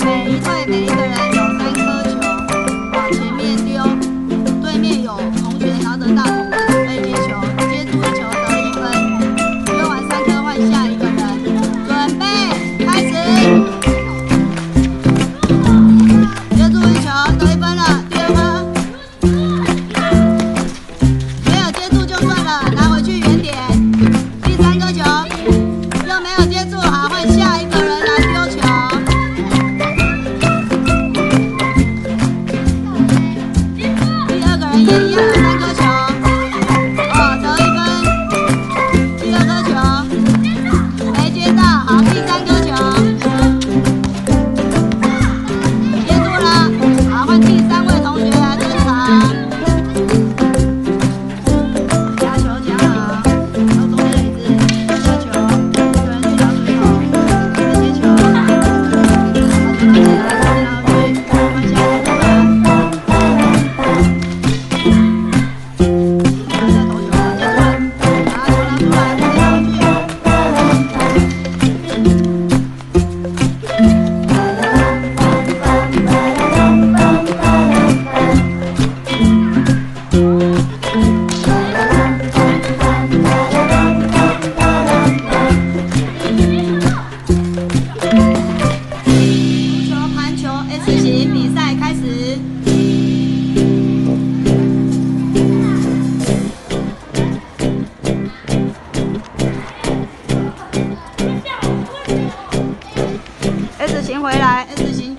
每一隊每一個人有三顆球往前面丟，對面有同學拿着大桶子準備接球，接住一球得一分。丟完三顆換下一個人，準備開始。接住一球得一分了，第二顆沒有接住就算了，拿回去原點。第三顆球又沒有接住，好，換下一個人來丟球。第二個人也一樣有三顆球，哦，得一分。第二顆球沒接到，好，第三顆球接住了，好，換第三位同學來登場。夾球夾好，到中間的椅子夾球，一個人去拿水桶，準備接球，把球拿起來，拿回去，換下一個人。再投球，接住了，把球拿出來，再拿回去。足球、盤球 S 型比賽開始。S 型回來，S 型